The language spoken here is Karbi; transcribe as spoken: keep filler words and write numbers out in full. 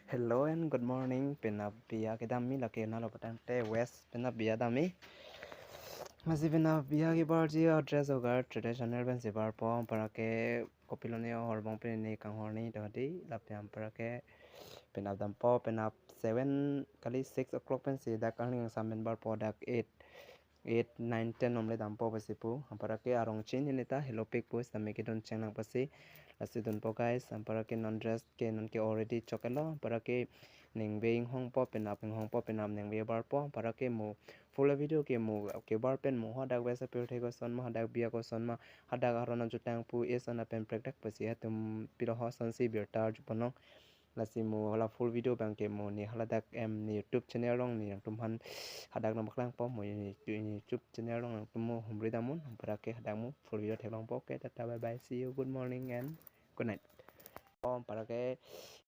Hello and good morning. Penap biya kedamji, lake nalo patangte West penap biya damji. Lasi penap biya kebarji, dress ogar traditional pensi barpo, anparke kopilone horbong pen ne kanghorji to hadi, lapen anparke penap dampo, penap seven kali six o'clock pensi dak angning samen barpo, dak eight eight, nine, ten nomle dampo pusi pu. Anparke arong chin ini ta helopik pu sitame kedun cheng nang pusi. Lasi dunpo guys, anparke non dress ke nonke already choklo, anparke ningve inghongpo penap, inghongpo penap ningve barpo, anparke mo full video ke mo kebar pen mo hadak vesa pirthe koson ma, hadak biya koson ma, hadak aron ajutang pu eson apen prekdak pusi hatum pilo ho sonsi birta arjuponlong. Lasi mo hala full video abangke mo ne haladak em ne YouTube channel along ne nangtumphan hadak nangpaklangpo, mo ne YouTube channel along nangtum mo humri damnon, anparke hadak mo full video theklongpo. Okay, tata, bye bye, see you, good morning and good night. Anparke